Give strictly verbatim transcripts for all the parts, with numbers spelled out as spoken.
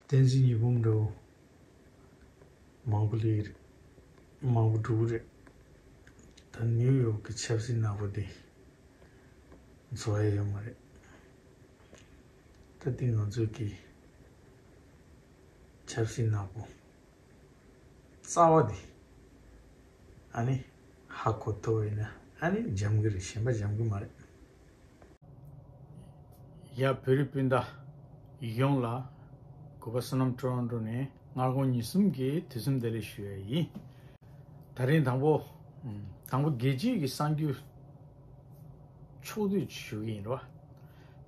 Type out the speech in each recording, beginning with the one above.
བསྟན་འཛིན་ཉི་འབུམ་འདྲ་བོ་མང་པོ་སླེབས་རེད། མང་པོ་འགྲོ་གི་རེད། ད་ནིའུ་ཡོག་གི་ཆབ་སྲིད་ནག་པོ་དེ་འཚོ་ཡ་ཡོད་མ་རེད། ད་དེ་ང་ཚོ་གི་ཆབ་སྲིད་ནག་པོ་རྩ་བ་དེ་ཨ་ནི་ཧ་གོ་ཐུབ་པ་ཡིན་ན་ཨ་ནི་འཇམ་གི་རེད། གཞན་པ་འཇམ་གི་མ་རེད། ཡ། བོད་རིགས་སྤུན་ཟླ་ཡོངས་ལ་གུས་པ་བསོད་ནམས་ཊོ་རོན་ཊོ་ནས་སྔ་དགོང་ཉིན་གསུམ་གྱི་དུས་གསུམ་བདེ་ལེགས་ཞུ་ཡ་ཡིན། ད་རིང་དང་པོ། ཨམ། དང་པོ་རྒྱལ་སྤྱིའི་གི་གསར་འགྱུར་ཕྱོགས་བསྡུས་ཞུ་གི་ཡིན་རོ།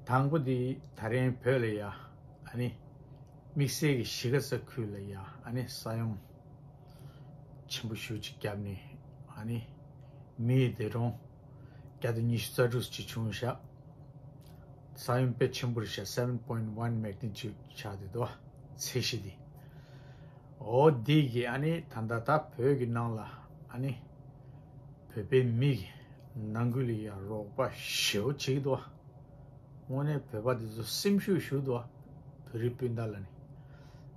དང་པོ་འདི་ད་རིང་བོད་ལ་ཡ་ཨ་ནི་དམིགས་བསལ་གྱི་གཞིས་ཀ་རྩེ་ཁུལ་ལ་ཡ་ཨ་ནི་ས་ཡོམ་ཆེན་པོ་ཞེ་ཅིག་བརྒྱབ་ནས་ཨ་ནི་མིའི་འདས་གྲོངས་བརྒྱ་དང་ཉི་ཤུ་རྩ་དྲུག་ཅིག་བྱུང་ཤག་ས་ཡོམ་དཔེ་ཆེན་པོ་རེད་ཤག seven point one magnitude ཆགས་བསྡད་འདུག་ཚད་གཞི་འདི། འོ་འདི་གི་ཨ་ནི་ད་ལྟ་ད་བོད་ཀྱི་ནང་ལ་ཨ་ནི་བོད་པའི་མི་གི་ནང་ཁུལ་ལ་ཡ་རོགས་པ་ཞེ་པོ་བྱེད་ཀྱི་འདུག་དངོས་གནས་བོད་པ་འདི་ཚོ་སེམས་ཤུགས་ཞུ་འདུག་བོད་རིགས་སྤུན་ཟླ་ལ་ནི།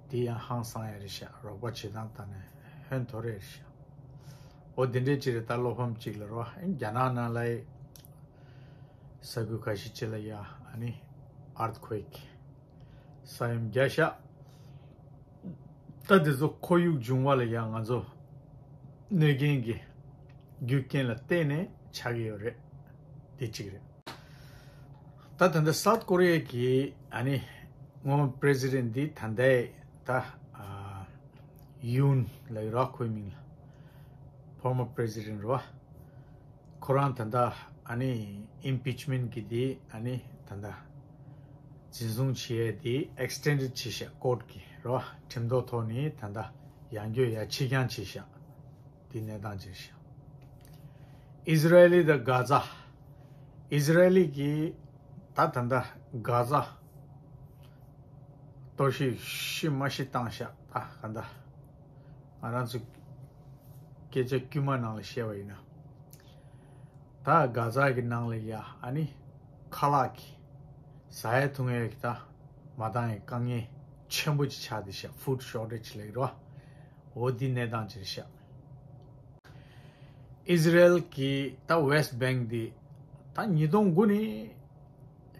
དེ་ཡང་ཧང་སང་ཡ་རེད་ཤག་རོགས་པ་བྱེད་སྟངས་ད་ནི་ཧོན་ཐོར་རེད་ཤག་འོ་འདི་འདྲའི་ཅིག་རེད། ད་བློ་ཕམ་ཅིག་ལ་རོ། རྒྱ་ནག་ནང་ལ་ཡི་ས་ཁུལ་ཁ་ཤས་ཅིག་ལ་ཡ་ཨ་ནི་earthquake ས་ཡོམ་རྒྱག་ཤག་ད་དེ་ཚོ་ཁོར་ཡུག་འབྱུང་བ་ལ་ཡང་ང་ཚོ་གནོད་སྐྱོན་གྱི་རྒྱུ་རྐྱེན་ལ་བརྟེན་ནས་ཆགས་ཀྱི་ཡོད་རེད། དེ་གཅིག་རེད། ད་ད་ལྟ་སའུ་ཐི་ཀོ་རི་ཡ་གི་ཨ་ནི་སྔོན་པི་རེ་སི་ཌེན་ཊི་འདི་ད་ལྟའི་ད་ཨ་ཡུན་ལ་ཡོད་ར། ཁོའི་མིང་ལ་former president རེད་བ། ཁོ་རང་ད་ལྟ་ཨ་ནི་impeachment གི་དེ་ཨ་ནི་ད་ལྟ་འཛིན་བཟུང་བྱེད་ཡས་དེ་extended བྱས་ཤག་ཀོར་ཊི་གི་རེད་བ། ཁྲིམས་ཐོག་ཐོག་ནས་ད་ལྟ་ཡང་བསྐྱར་ཡ་ཕྱིར་འགྱངས་བྱས་ཤག་དེ་གནས་སྟངས་ཅིག་རེད་ཤག་ཨི་ཟི་རེ་ལི་དང་གྷ་ཛ། ཨི་ཟི་རེ་ལི་གིས་ད་ད་ལྟ་གྷ་ཛ་གཏོར་བཤིག་ཤི་མ་ཤི་བཏང་ཤག་ད་ག་འདྲ་ང་རང་ཚོ་སྐད་ཆ་དཀྱུས་མ་ནང་ལ་བཤད་པ་ཡིན་ན། ད་གྷ་ཛ་གི་ནང་ལ་ཡ་ཨ་ནི་ཁ་ལག་གི་ཟ་ཡ་འཐུང་ཡ་གི་ད་མ་འདང་ཡ་དཀའ་ངལ་ཆེན་པོ་ཅིག་ཆགས་བསྡད་ཤག food shortage ལབ་ཀྱི་རེད་བ། འོ་འདི་གནས་སྟངས་ཅིག་རེད་ཤག་ཨི་ཟི་རེལ་གྱི་ད་West Bank འདི་ད་ཉིས་སྟོང་དགུ་ནས་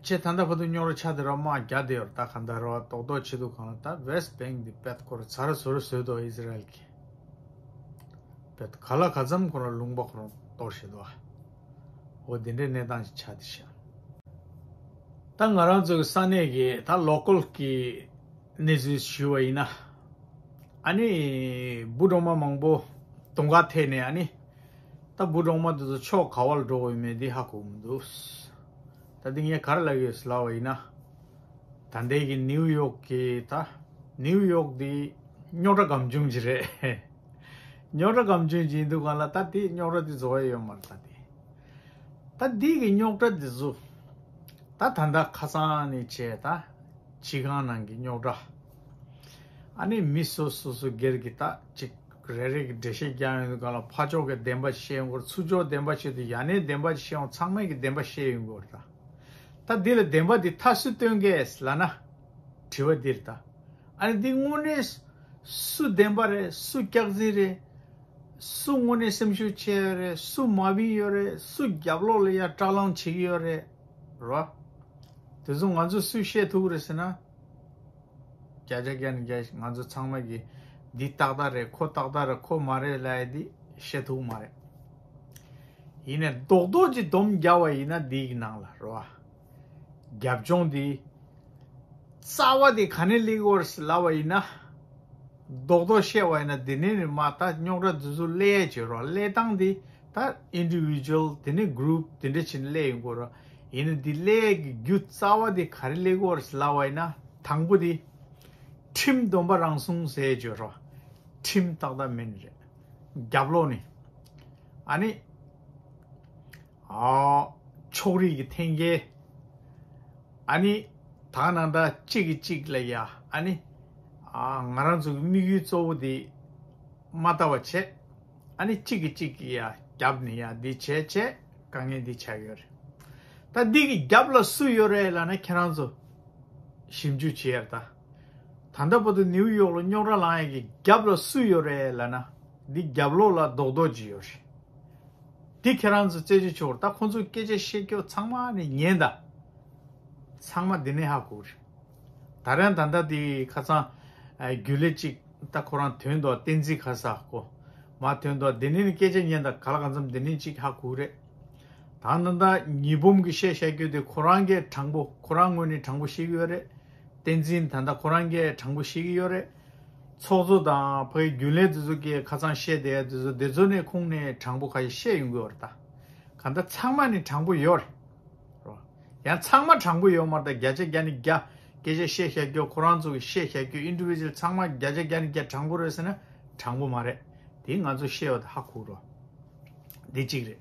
ཆེ་ད་ལྟ་བར་དུ་རྙོག་དྲ་ཆགས་བསྡད་ར། དམག་རྒྱག་བསྡད་ཡོད་ར། ད་ག་འདྲ་ར་རྡོག་རྡོག་བྱེད་དུས་སྒང་ལ་ད་West Bank འདི་དཔེ་ཁོ་ར་ཚ་ར་ཚུ་ར་བཟོས་འདུག་ཨི་ཟི་རེལ་གྱིས་དཔེ་ག་ལ་ག་ཙམ་ཁོ་ར་ལུང་པ་ཁོ་ར་གཏོར་བཞག་འདུག་འོ་འདི་འདྲའི་གནས་སྟངས་ཅིག་ཆགས་བསྡད་ཤག་ད་ང་རང་ཚོ་གི་ས་གནས་ཀྱི་ད་ལོ་ཀལ་གྱི་གནས་ཚུལ་ཞུ་བ་ཡིན་ན། ཨ་ནི་འབུ་གྲོག་མ་མང་པོ་དུང་དཀར་ཐེག་ནས་ཨ་ནི་ད་འབུ་གྲོག་མ་དེ་ཚོ་ཕྱོགས་ག་བ་ལ་འགྲོ་དགོས་ཡོད་མེད་འདི་ཧ་གོ་མི་འདུག་ད་འདི་ངས་ག་རེ་ལབ་ཡོད་ཟེར་ལབ་པ་ཡིན་ན། ད་ལྟའི་གི་ནིའུ་ཡོག་གི་ད་ནིའུ་ཡོག་འདི་རྙོག་དྲ་སྒམ་ཆུང་ཅིག་རེད། རྙོག་དྲ་སྒམ་ཆུང་ཅིག་ཡིན་དུས་སྒང་ལ་ད་དེ་རྙོག་དྲ་དེ་བཟོ་ཡ་ཡོད་མ་རེད། ད་དེ་ད་འདི་གི་རྙོག་དྲ་འདི་ཚོ་ད་ད་ལྟ་ཁ་སང་ནས་བྱས་ད་སྤྱི་ཁང་ནང་གི་རྙོག་དྲ། ཨ་ནི་མི་སོ་སོ་སོ་སྒེར་གྱི་ད་ཅིག་རེ་རེ་གི་འགྲེལ་བཤད་རྒྱག་ཡོང་དུས་སྒང་ལ་ཕར་ཕྱོགས་ཀྱི་བདེན་པ་བཤད་ཡོང་གི་རེད། ཚུར་ཕྱོགས་བདེན་པ་བཤད་དུས་ཡ་ནས་བདེན་པ་བཤད་ཡོང་། ཚང་མས་ཀྱི་བདེན་པ་བཤད་ཡོང་གི་རེད། ད་ད་འདི་ལ་བདེན་པ་འདི་མཐའ་སུས་སྟོན་གས་ལབ་ན་དྲི་བ་འདི་རེད་ད། ཨ་ནི་འདི་དངོས་གནས་སུ་བདེན་པ་རེད། སུ་སྐྱག་རྫུན་རེད། སུ་དངོས་གནས་སེམས་ཤུགས་ཆེ་ཡོད་རེད། སུ་མ་བིང་ཡོད་རེད། སུ་རྒྱབ་ལོགས་ལ་ཡ་དཀྲག་ལང་བྱེད་ཀྱི་ཡོད་རེད། རོ། དེ་ཚོ་ང་ཚོས་སུས་བཤད་ཐུབ་ཀྱི་རེད་ཟེར་ན། བརྒྱ་ཆ་བརྒྱ་ནས་བརྒྱ་ང་ཚོ་ཚང་མ་གིས་འདི་ཏག་ཏག་རེད། ཁོ་ཏག་ཏག་རེད། ཁོ་མ་རེད་ལབ་ཡ་འདི་བཤད་ཐུབ་ཀྱི་མ་རེད། ཡིན་ནའི་རྡོག་རྡོག་ཅིག་སྡོམ་རྒྱག་པ་ཡིན་ན་འདི་གི་ནང་ལ་རོ། རྒྱབ་ལྗོངས་འདི་རྩ་བ་དེ་ག་ནས་སླེབས་ཀྱི་ཡོད་རེད་ལབ་པ་ཡིན་ན། རྡོག་རྡོག་བཤད་པ་ཡིན་ན་འདི་ནས་ནི་མ་ད་རྙོག་དྲ་འདི་ཚོ་སླེབས་ཡས་བྱེད་རོགས། སླེབས་སྟངས་འདི་ད་individual དེ་ནས་group དེ་འདྲ་བྱས་ནས་སླེབས་ཡོང་གི་རོགས། ཡིན་ན་འདི་སླེབས་ཡས་ཀྱི་རྒྱུ་རྩ་བ་དེ་ག་རེ་སླེབས་ཀྱི་ཡོད་རེད་ལབ་པ་ཡིན་ན། དང་པོ་དེ་ཁྲིམས་སྡོམ་པ་རང་སྲུང་ཟེར་ཡས་བྱེད་རོགས། ཁྲིམས་ཏག་ཏག་མེད་ནི་རེད། རྒྱབ་ལོགས་ནས་ཨ་ནི། ཨ། ཕྱོགས་རིས་ཀྱི་འཐེན་འཁྱེར། ཨ་ནི། ད་ནང་ད་གཅིག་གིས་གཅིག་ལ་ཡ་ཨ་ནི། ཨ། ང་རང་ཚོ་གི་དམིགས་ཡུལ་གཙོ་བོ་དེ་མ་ལྟ་བ་བྱས། ཨ་ནི་གཅིག་གིས་གཅིག་གི་ཡ་རྒྱབ་ནས་ཡ་འདི་བྱས་བྱས་དཀའ་ངལ་འདི་ཆགས་ཡོད་རེད། ད་འདི་གི་རྒྱབ་ལ་སུ་ཡོད་རེད་ལབ་ན་ཁྱེད་རང་ཚོ་ཞིབ་འཇུག་བྱེད་ཡ་ད། ད་ལྟ་བར་དུ་ནིའུ་ཡོག་ལ་རྙོག་དྲ་ལངས་ཡས་ཀྱི་རྒྱབ་ལ་སུ་ཡོད་རེད་ལབ་ན། འདི་རྒྱབ་ལོགས་ལ་རྡོག་རྡོག་ཅིག་ཡོད་རེད། འདི་ཁྱེད་རང་ཚོ་རྩད་གཅོད་ཆོག་རེད། ད་ཁོང་ཚོ་སྐད་ཆ་བཤད་རྒྱུ་ཚང་མ་ནི་ཉན་ད། ཚང་མ་འདི་ནས་ཧ་གོ་རེད། ད་རན་ད་ལྟ་འདི་ཁ་སང་རྒྱུན་ལས་གཅིག་ད་ཁོ་རང་ཐོན་འདུག་བསྟན་འཛིན་ཁ་ས་ཁོ་མ་ཐོན་འདུག་འདི་ནས་ནི་སྐད་ཆ་ཉན་ད། ག་ལ་གང་འཚམ་འདི་ནས་གཅིག་ཧ་གོ་རེད། ད་ད་ལྟ་ཉི་འབུམ་གྱི་བཤད་བཤད་རྒྱུ་དེ་ཁོ་རང་གིས་དྲང་པོ་ཁོ་རང་ངོས་ནས་དྲང་པོ་བཤད་ཀྱི་ཡོད་རེད། བསྟན་འཛིན་ད་ལྟ་ཁོ་རང་གིས་དྲང་པོ་བཤད་ཀྱི་ཡོད་རེད། ཚོགས་གཙོ་དང་ཕ་གི་རྒྱུན་ལས་དེ་ཚོ་གིས་ཁ་སང་བཤད་བསྡད་དེ་ཚོ་དེ་ཚོ་ནས་ཁོང་ནས་དྲང་པོ་ཁ་ཤས་བཤད་ཡོང་གི་ཡོད་རེད་ད། གང་ལྟར་ཚང་མ་ནས་དྲང་པོ་ཡོད་རེད། ཡང་ཚང་མ་དྲང་པོ་ཡོད་མ་རེད་ད། བརྒྱ་ཆ་བརྒྱ་ནས་བརྒྱ་སྐད་ཆ་བཤད་བཤད་རྒྱུ་ཁོ་རང་ཚོ་གིས་བཤད་བཤད་རྒྱུ་ཨིན་ཌི་བི་ཇུ་ཨལ་ཚང་མ་བརྒྱ་ཆ་བརྒྱ་ནས་བརྒྱ་དྲང་པོ་རེད་ཟེར་ན་དྲང་པོ་མ་རེད། དེ་ང་ཚོ་བཤད་པ་དེ་ཧ་གོ་རོགས། འདི་གཅིག་རེད།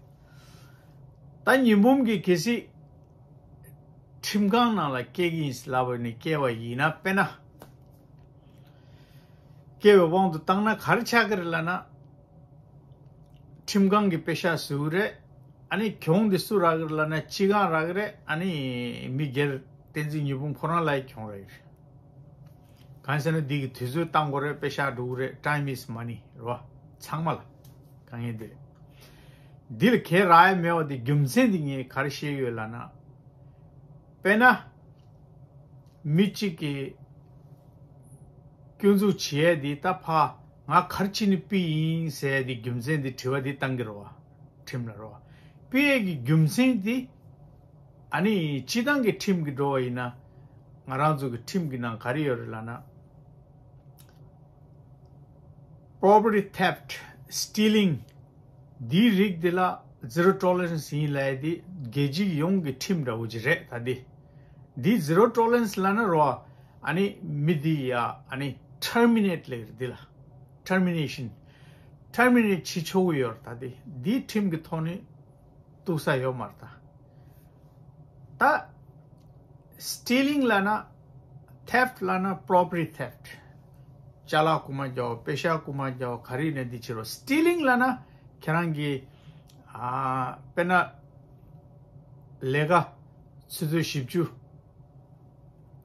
ད་ཉི་འབུམ་གྱིས་གལ་སྲིད་ཁྲིམས་ཁང་ནང་ལ་སྐྱེལ་གྱི་ཡིན་ལབ་པ་ནི་སྐྱེལ་བ་ཡིན་ན། དཔེར་ན་སྐྱེལ་བའི་དབང་དུ་བཏང་ན་ག་རེ་ཆགས་ཀྱི་རེད་ལབ་ན། ཁྲིམས་ཁང་གི་པེ་ཤག་ཟུག་རེད། ཨ་ནི་གྱོང་དེ་སུ་རག་གི་རེད་ལབ་ན་སྤྱི་ཁང་རག་གི་རེད། ཨ་ནི་མི་སྒེར་བསྟན་འཛིན་ཉི་འབུམ་ཁོ་རང་ལ་ཡི་གྱོང་རག་གི་རེད། གང་ཟེར་ན་འདི་གི་དུས་ཚོད་བཏང་དགོས་རེད། པེ་ཤག་འགྲོ་གི་རེད། Time is money རེད་བ། ཚང་མ་ལ་དཀའ་ངལ་འདི་རེད། འདི་ལ་གས་རག་ཡ་མེད་པ་དེ་རྒྱུ་མཚན་འདི་ངས་ག་རེ་བཤད་ཡོད་ལབ་ན། དཔེར་ན། མི་གཅིག་གིས་སྐྱོན་འཛུགས་བྱེད་ཡས་འདི་ད་ཕ་ང་ག་རེ་བྱས་ནས་ཕུད་ཡིན་ཟེར་ཡས་འདི་རྒྱུ་མཚན་འདི་དྲི་བ་འདི་བཏང་གི་རེད་བ། ཁྲིམས་ལ་རེད་བ། ཕུད་ཡས་ཀྱི་རྒྱུ་མཚན་འདི་ཨ་ནི་སྤྱི་བཏང་གི་ཁྲིམས་ཀྱི་འགྲོ་བ་ཡིན་ན། ང་རང་ཚོ་གི་ཁྲིམས་ཀྱི་ནང་ག་རེ་ཡོད་རེད་ལབ་ན། Property theft, stealing འདིའི་རིགས་འདི་ལ་zero tolerance ཡིན་ལབ་ཡས་འདི་རྒྱལ་སྤྱི་ཡོངས་ཀྱི་ཁྲིམས་འདྲ་བོ་ཅིག་རེད་ད་འདི། འདི་zero tolerance ལབ་ན་རོ། ཨ་ནི་མི་འདི་ཡ་ཨ་ནི་terminate ལབ་ཡས་འདི་ལ། Termination, terminate བྱེད་ཆོག་གི་ཡོད་རེད་ད་འདི། འདི་ཁྲིམས་ཀྱི་ཐོག་ནས་གཏུག་ས་ཡོད་མ་རེད་ད། ད་stealing ལབ་ན། theft ལབ་ན་property theft ཅ་ལག་རྐུ་མ་རྒྱག་པ། པེ་ཤག་རྐུ་མ་རྒྱག་པ། ག་རེ་ཡིན་ན་འདི་བྱེད་རོགས། stealing ལབ་ན་ཁྱེད་རང་གི་ཨ་དཔེར་ན་ལས་ཀ་ཆུ་ཚོད་བཞི་བཅུ།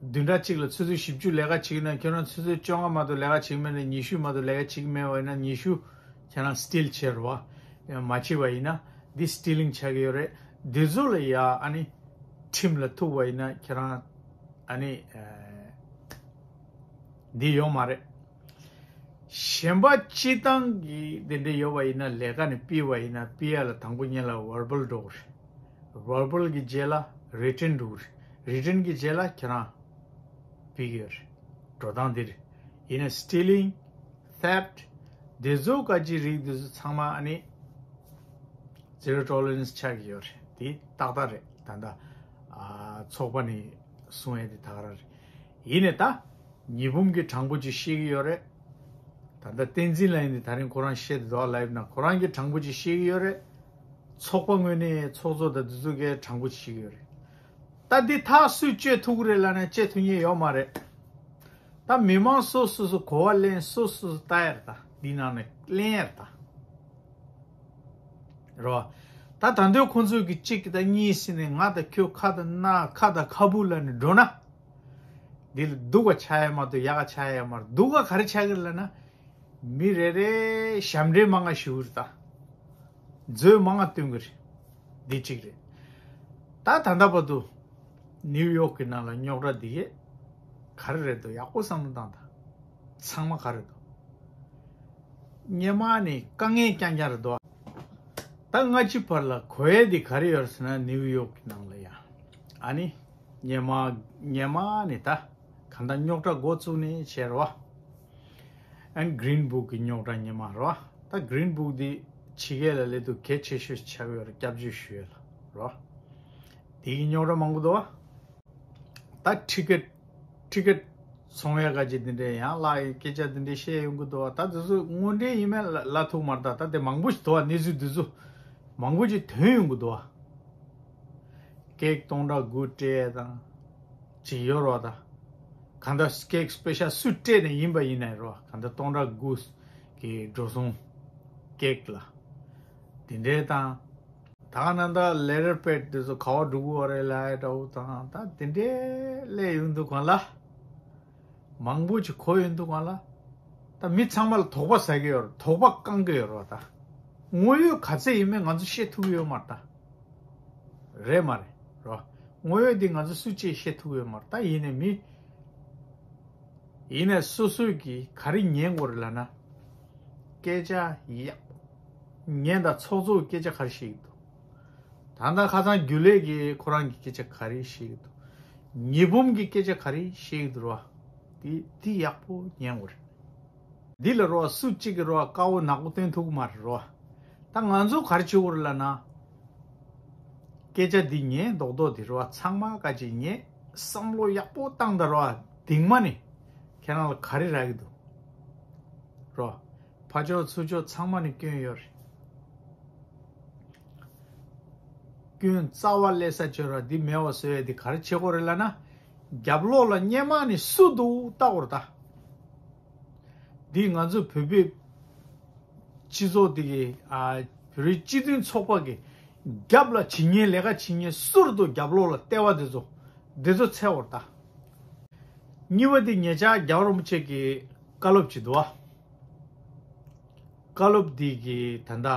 བདུན་ཕྲག་གཅིག་ལ་ཆུ་ཚོད་བཞི་བཅུ་ལས་ཀ་བྱེད་ཀྱི་ན། ཁྱོད་རང་ཆུ་ཚོད་བཅོ་ལྔ་མ་གཏོགས་ལས་ཀ་བྱེད་ཀྱི་མེད་ན། ཉི་ཤུ་མ་གཏོགས་ལས་ཀ་བྱེད་ཀྱི་མེད་པ་ཡིན་ན་ཉི་ཤུ་ཁྱེད་རང་steal བྱས་རོགས། མ་བྱེད་པ་ཡིན་ན་འདི་stealing ཆགས་ཀྱི་ཡོད་རེད། འདི་ཚོ་ལ་ཡ་ཨ་ནི་ཁྲིམས་ལ་ཐུག་པ་ཡིན་ན་ཁྱེད་རང་ཨ་ནི་འདི་ཡོང་མ་རེད། གཞན་པ་སྤྱི་བཏང་གི་འདི་འདྲ་ཡོད་པ་ཡིན་ན། ལས་ཀ་ནས་ཕུད་པ་ཡིན་ན་ཕུད་ཡ་ལ་དང་པོ་ཉིད་ལ་verbal འགྲོ་གི་རེད། verbal གི་རྗེས་ལ་written འགྲོ་གི་རེད། written གི་རྗེས་ལ་ཁྱེད་རང་ཕུད་ཀྱི་ཡོད་རེད། འགྲོ་སྟངས་འདི་རེད། ཡིན་ན་stealing, theft འདི་ཚོ་ག་ཅི་རིགས་འདི་ཚོ་ཚང་མ་ཨ་ནི་zero tolerance ཆགས་ཀྱི་ཡོད་རེད། དེ་ཏག་ཏག་རེད། ད་ལྟ་ཨ་ཚོགས་པ་ནས་གསུང་ཡས་དེ་ད་ག་རང་རེད། ཡིན་ནའི་ད་ཉི་འབུམ་གྱིས་དྲང་པོ་ཅིག་བཤད་ཀྱི་ཡོད་རེད། ད་ལྟ་བསྟན་འཛིན་ལགས་ཡིན་དེ་ད་རིང་ཁོ་རང་བཤད་དེ་འདུག་ལབ་ན། ཁོ་རང་གིས་དྲང་པོ་ཅིག་བཤད་ཀྱི་ཡོད་རེད། ཚོགས་པ་ངོས་ནས་ཚོགས་གཙོ་དང་དེ་ཚོ་གིས་དྲང་པོ་ཅིག་བཤད་ཀྱི་ཡོད་རེད། ད་འདི་ཐག་སུས་གཅོད་ཐུབ་ཀྱི་རེད་ལབ་ན་གཅོད་ཐུབ་མཁན་ཡོད་མ་རེད། ད་མི་མང་སོ་སོ་སོ་གོ་བ་ལེན། སོ་སོ་སོ་ལྟ་ཡར་ད་འདི་ནང་ནས་ལེན་ཡར་ད། རོ། ད་ད་འདོད་ཁོང་ཚོས་ཀྱི་གཅིག་གི་ད་གཉིས་ཟེར་ནས་ང་དང་ཁྱོད་ཁ་དང་སྣ་ཁ་དང་ཁ་སྤུ་ལ་ནི་འགྲོ་ན། འདི་ལ་སྡུག་ག་ཆགས་ཡ་མ་གཏོགས་ཡག་ག་ཆགས་ཡ་མ་རེད། སྡུག་ག་ག་རེ་ཆགས་ཀྱི་རེད་ལབ་ན། མི་རེ་རེ་ཞབས་འདྲེན་མང་ང་ཞུ་གི་རེད་ད། མཛོད་མང་ང་སྟོན་གི་རེད། འདི་གཅིག་རེད། ད་ད་ལྟ་བར་དུ་ནིའུ་ཡོག་གི་ནང་ལ་རྙོག་དྲ་འདི་གས་ག་རེ་རེད་འདུག་ཡག་པོ་བསམ་བློ་བཏང་དང་། ཚང་མ་ག་རེ་འདུག་སྔོན་མ་ནས་དཀའ་ངལ་རྐྱང་རྐྱང་རེད་འདུག་ད་སྔ་ཕྱི་བར་ལ་གོ་ཡས་འདི་ག་རེ་ཡོད་ཟེར་ན་ནིའུ་ཡོག་གི་ནང་ལ་ཡ། ཨ་ནི། སྔོན་མ། སྔོན་མ་ནས་ད་གང་ལྟར་རྙོག་དྲ་འགོ་བཙུགས་ནས་བྱས་རེད་བ། ཨན་Green Book གི་རྙོག་དྲ་སྔོན་མ་རེད་བ། ད་Green Book འདི་ཕྱི་རྒྱལ་ལ་སླེབས་དུས་གལ་ཆེ་ཤོས་ཆགས་ཡོད་རེད། སྐྱབས་བཅོལ་ཞུ་ཡས་ལ་རེད་བ། དེ་གི་རྙོག་དྲ་མང་པོ་འདུག་བ། ད་ཊི་ཀེཊ། ཊི་ཀེཊ་ཚོང་ཡ་ག་ཅིག་འདི་འདྲས་ཡང་ལ་ཡི་སྐད་ཆ་འདི་འདྲས་བཤད་ཡོང་གི་འདུག་བ། ད་དེ་ཚོ་དངོས་འབྲེལ་ཡིན་མིན་ལ་ལབ་ཐུབ་མ་རེད། ད་ད་དེ་མང་པོ་ཞིག་འདུག་བ། གནས་ཚུལ་འདི་ཚོ་མང་པོ་ཞིག་ཐོན་ཡོང་གི་འདུག་བ། ཀེག་སྟོང་ཕྲག་དགུ་སྤྲད་ཡས་དང་ཅིག་ཡོད་རེད་བ། ད་གང་ལྟར་ཀེག་སྤེ་ཤལ་སུས་སྤྲད་ནས་ཡིན་པ་ཡིན་ནའི་རེད་བ། གང་ལྟར་སྟོང་ཕྲག་དགུ་གི་འགྲོ་སོང་ཀེག་ལ་དེ་འདྲས་དང་། ད་ག་ནང་ད་ལེ་ཊར་པེཌ་དེ་ཚོ་ག་པར་འགྲོ་གི་ཡོད་རེད་ལབ་ཡ་འདྲ་བོ་དང་ད་དེ་འདྲས་སླེབས་ཡོང་དུས་གང་ལ། མང་པོ་ཅིག་གོ་ཡོང་དུས་སྒང་ལ། ད་མི་ཚང་མ་ལ་དོགས་པ་ཟ་གི་ཡོད་རེད། དོགས་པ་བསྐང་གི་ཡོད་རེད་བ་ད། དངོས་ཡོད་ག་ཚད་ཡིན་མིན་ང་ཚོ་ཤེས་ཐུབ་ཀྱི་ཡོད་མ་རེད་ད། རེད་མ་རེད། རོ། དངོས་ཡོད་འདི་ང་ཚོ་སུ་གཅིག་ཤེས་ཐུབ་ཀྱི་ཡོད་མ་རེད་ད། ཡིན་ནའི་མི། ཡིན་ནའི་སོ་སོས་ཀྱིས་ག་རེ་ཉན་དགོས་རེད་ལབ་ན། སྐད་ཆ་ཡག་པོ་ཉན་དང་། ཚོགས་གཙོ་གི་སྐད་ཆ་ག་རེ་བཤད་ཀྱི་འདུག་ད་ལྟ་ཁ་སང་རྒྱུན་ལས་ཀྱིས་ཁོ་རང་གི་སྐད་ཆ་ག་རེ་བཤད་ཀྱི་འདུག་ཉི་འབུམ་གྱི་སྐད་ཆ་ག་རེ་བཤད་ཀྱི་འདུག་རོ། དེ་དེ་ཡག་པོ་ཉན་དགོས་རེད། འདི་ལ་རོ་སུ་གཅིག་གིས་རོ་དཀར་པོ་ནག་པོ་སྟོན་ཐུབ་ཀྱི་མ་རེད་རོ། ད་ང་ཚོ་ག་རེ་བྱེད་དགོས་རེད་ལབ་ན། སྐད་ཆ་འདི་ཉན་རྡོག་རྡོག་འདི་རོ་ཚང་མ་ག་ཅིག་ཉན། བསམ་བློ་ཡག་པོ་བཏང་དང་རོ། གདིང་མ་ནི་ཁྱེད་རང་ལ་ག་རེ་རག་གི་འདུག་རོ། ཕར་ཕྱོགས་ཚུར་ཕྱོགས་ཚང་མ་ནི་སྐྱོན་ཡོད་རེད། སྐྱོན་རྩ་བ་ལས་ས་བཅོས་ར་འདི་མེད་པ་བཟོ་ཡ་འདི་ག་རེ་བྱེད་དགོས་རེད་ལབ་ན། རྒྱབ་ལོགས་ལ་སྔོན་མ་ནས་སུ་འདུག་བལྟ་དགོས་རེད་ད། འདི་ང་ཚོ་བོད་པའི་སྤྱི་ཚོགས་འདི་གི་ཨ། བོད་རིགས་སྤྱི་མཐུན་ཚོགས་པ་གི་རྒྱབ་ལ་བྱེད་མཁན་ལས་ཀ་བྱེད་མཁན་ཟུར་དུ་རྒྱབ་ལོགས་ལ་ལྟེ་བ་འདི་ཚོ་འདི་ཚོ་འཚོལ་དགོས་རེད་ད། གཉིས་པ་འདི་ཉེ་ཆར་རྒྱལ་བ་རིན་པོ་ཆེ་གི་བཀའ་སློབ་ཅིག་འདུག་བ། བཀའ་སློབ་འདི་གི་ད་ལྟ་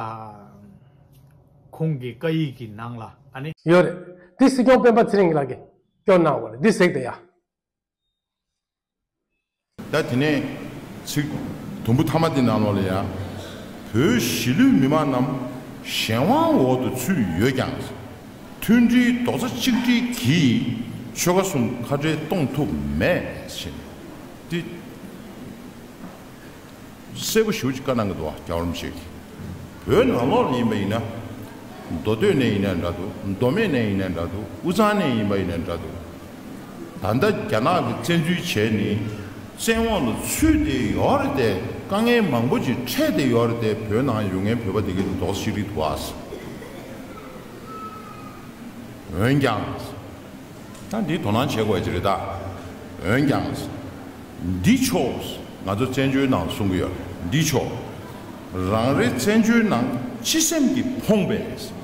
ཁོང་གི་བཀའ་ཡིག་གི་ནང་ལ་ཨ་ནི། ཡོད་རེད། འདི་སྲིད་སྐྱོང་སྤེན་པ་ཚེ་རིང་ལགས་ཀྱིས་སྐྱོར་གནང་བ་རེད། འདི་གཟིགས་དང་ཡ། ད་དེ་ནས་ཚིག་དུམ་བུ་ཐ་མ་འདི་ནང་ལོགས་ལ་ཡ། བོད་གཞིས་ལུས་མི་མང་རྣམས་གཞན་དབང་འོག་ཏུ་ཚུད་ཡོད་ཀྱང་། མཐུན་སྒྲིལ་རྡོག་རྩ་གཅིག་སྒྲིལ་གྱིས་ཆོལ་ཁ་གསུམ་ཁ་བྲལ་གཏོང་ཐུབ་མེད་ཟེར། འདི་གསལ་པོ་ཞེ་པོ་ཅིག་བཀའ་གནང་གི་འདུག་བ། རྒྱལ་བ་རིན་པོ་ཆེ་གིས། བོད་ནང་ལོགས་ལ་ཡིན་པ་ཡིན་ན། མདོ་སྟོད་ནས་ཡིན་ན་འདྲ་འདུག་མདོ་སྨད་ནས་ཡིན་ན་འདྲ་འདུག་དབུས་གཙང་ནས་ཡིན་པ་ཡིན་ན་འདྲ་འདུག་ད་ལྟ་རྒྱ་ནག་གིས་བཙན་འཛུལ་བྱས་ནས་བཙན་འོག་ལ་ཚུད་བསྡད་ཡོད་རེད་དེ། དཀའ་ངལ་མང་པོ་ཅིག་འཕྲད་བསྡད་ཡོད་རེད་དེ། བོད་ནང་ཡོད་མཁན་བོད་པ་དེ་གའི་རྡོག་རྩ་གཅིག་སྒྲིལ་འདུག་བ། འོན་ཀྱང་། ད་འདི་དོ་སྣང་བྱེད་དགོས་ཀྱི་རེད་ད། འོན་ཀྱང་། འདི་ཕྱོགས་ང་ཚོ་བཙན་བྱོལ་ནང་གསུང་གི་ཡོད། འདི་ཕྱོགས་རང་རེ་བཙན་བྱོལ་ནང་སྤྱི་སེམས་ཀྱིས་ཕོངས་པའི།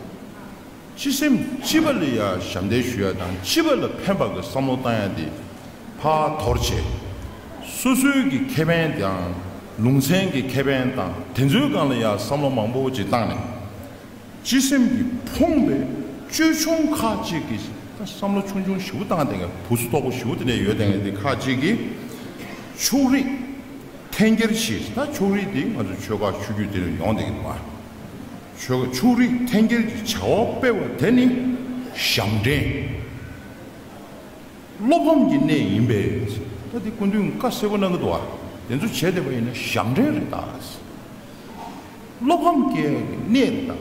སྤྱི་སེམས་སྤྱི་པ་ལ་ཡ་ཞབས་འདེགས་ཞུ་ཡ་དང་། སྤྱི་པ་ལ་ཕན་པ་གི་བསམ་བློ་བཏང་ཡ་དེ་ཕར་དོར་བྱས། སོ་སོའི་གི་ཁེ་ཕན་དང་། ལུང་ཚན་གྱི་ཁེ་ཕན་དང་དེ་ཚོའི་སྒང་ལ་ཡ་བསམ་བློ་མང་པོ་ཅིག་བཏང་ནས། སྤྱི་སེམས་ཀྱིས་ཕོངས་པའི་ཅོལ་ཆུང་ཁག་ཅིག་གིས། ད་བསམ་བློ་ཆུང་ཆུང་ཞེ་པོ་བཏང་བསྡད་མཁན། བུ་ཚོ་སྟོབས་པོ་ཞེ་པོ་དེ་འདྲ་ཡོད་བསྡད་མཁན་དེ་ཁག་ཅིག་གིས་ཕྱོགས་རིས་འཐེན་འཁྱེར་བྱས། ད་ཕྱོགས་རིས་དེ་ང་ཚོ་ཆོལ་ཁ་ཆོས་བརྒྱུད་དེ་ལ་ཡོང་བསྡད་ཀྱི་འདུག་བ། ཆོལ་ཁ་ཕྱོགས་རིས་འཐེན་འཁྱེར་གྱི་བྱ་བ་སྤེལ་བ་དེ་ནི་ཞབས་འདྲེན། བློ་ཕམ་གྱི་གནས་ཡིན་པས། ད་འདི་སྐུ་མདུན་བཀའ་གསལ་པོ་གནང་གི་འདུག་བ། དེ་ཚོ་བྱས་བསྡད་པ་ཡིན་ན་ཞབས་འདྲེན་རེད་ད། བློ་ཕམ་སྐྱེ་ཡག་གི་གནས་རེད་ད།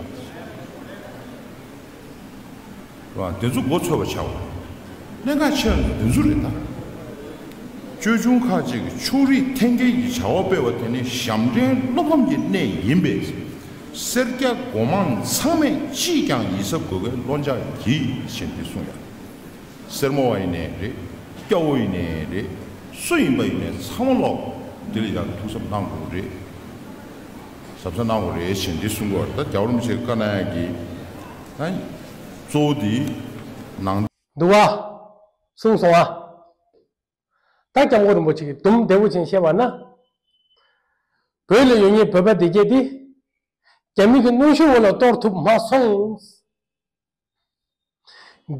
རེད་བ། དེ་ཚོ་མགོ་ཚོས་པ་བྱ་བ། གནད་འགག་ཆེ་བ་དེ་ཚོ་རེད་ད། ཅོལ་ཆུང་ཁག་ཅིག་གིས་ཕྱོགས་རིས་འཐེན་འཁྱེར་གྱི་བྱ་བ་སྤེལ་བ་དེ་ནི་ཞབས་འདྲེན་བློ་ཕམ་གྱི་གནས་ཡིན་པས། སེར་སྐྱ་སྒོ་མང་ཚང་མས་ཅིས་ཀྱང་ཡིད་གཟབ་དགོས་པའི་བློ་འཇགས་ཡིན་ཞེས་འདི་གསུངས་ཡ། སེར་མོ་བ་ཡིན་ནའི་རེད། སྐྱ་བོ་ཡིན་ནའི་རེད། སུ་ཡིན་པ་ཡིན་ནའི་ཚང་མ་ལོག་འདི་ལ་ཡང་ཐུགས་གཟབ་གནང་དགོས་རེད། གཟབ་གཟབ་གནང་དགོས་རེད་ཞེས་འདི་གསུང་དགོས་རེད། ད་རྒྱལ་བ་རིན་པོ་ཆེས་བཀའ་གནང་ཡག་གི་ད་གཙོ་བོ་འདི་ནང་། འདུག་བ། གསུངས་སོང་བ། ད་སྐྱབས་མགོན་རིན་པོ་ཆེ་གིས་དུམ་བདེ་བོ་ཅན་བཤད་པ་ན། བོད་ལ་ཡོད་མཁན་བོད་པ་སྡེ་བརྒྱད་འདི། རྒྱ་མི་གི་གནོན་ཤུགས་འོག་ལ་གཏོར་ཐུབ་མ་སོང་།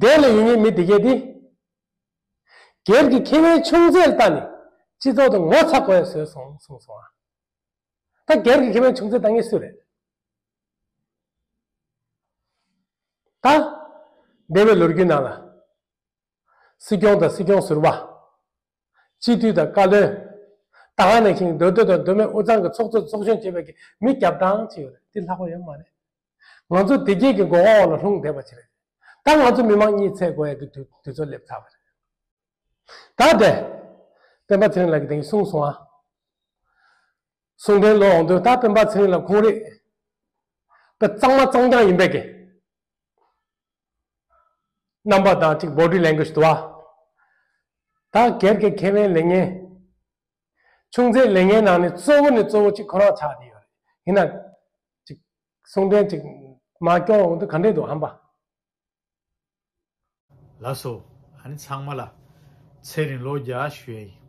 འདས་ལ་ཡོད་མཁན་མི་དེ་གས་དེ། སྒེར་གྱི་ཁེ་ཕན་ཆུང་ཙག་ལ་བལྟས་ནས་སྤྱི་ཚོགས་དེ་ངོ་ཚ་དགོས་ཡ་བཟོས་སོང་གསུངས་སོང་ཨ། ད་སྒེར་གྱི་ཁེ་ཕན་ཆུང་ཙག་ལ་བལྟ་མཁན་སུ་རེད། ད། འདས་པའི་ལོ་རྒྱུས་ནང་ལ། སྲིད་སྐྱོང་དང་སྲིད་སྐྱོང་ཟུར་པ། སྤྱི་འཐུས་དང་བཀའ་བློན། ད་ག་ནང་བཞིན་མདོ་སྟོད་དང་མདོ་སྨད་དབུས་གཙང་གི་ཚོགས་གཙོ་ཚོགས་གཞོན་བཅས་པའི་གི་མི་རྒྱབ་སྟངས་ཅིག་ཡོད་རེད། དེ་ལྷག་པ་ཡོད་མ་རེད། ང་ཚོ་དེ་རྗེས་ཀྱི་མགོ་སྐོར་འོག་ལ་ལྷུང་བསྡད་པ་ཅིག་རེད། ད་ང་ཚོ་མི་མང་གཉིད་སད་དགོས་ཡ་གི་དུས་དུས་ཚོད་སླེབས་ཚར་བ་རེད། ད་དེ། སྤེན་པ་ཚེ་རིང་ལགས་ཀྱིས་དེ་གསུངས་སོང་ཨ། གསུང་འཕྲིན་ལོ་འོང་དུས་ད་སྤེན་པ་ཚེ་རིང་ལགས་ཁོང་རེད། ད་གཙང་མ་གཙང་རྐྱང་ཡིན་པས་ཀྱི། རྣམ་པ་དང་གཅིག་body language་དུ་བ། ད་སྒེར་གྱི་ཁེ་ཕན་ལེན་མཁན། ཆུང་ཙག་ལེན་མཁན་ནང་ནས་གཙོ་བོ་ནས་གཙོ་བོ་གཅིག་ཁོ་རང་ཆགས་བསྡད་ཡོད་རེད། ཡིན་ན། གཅིག་གསུང་འཕྲིན་གཅིག་མ་སྐྱོར་འོང་དུས་ག་འདྲས་འདུག་ཧམ་པ། ལགས་སོ། ཨ་ནི་ཚང་མ་ལ་ཚེ་རིང་ལོ་བརྒྱ་ཞུ་ཡ་ཡིན།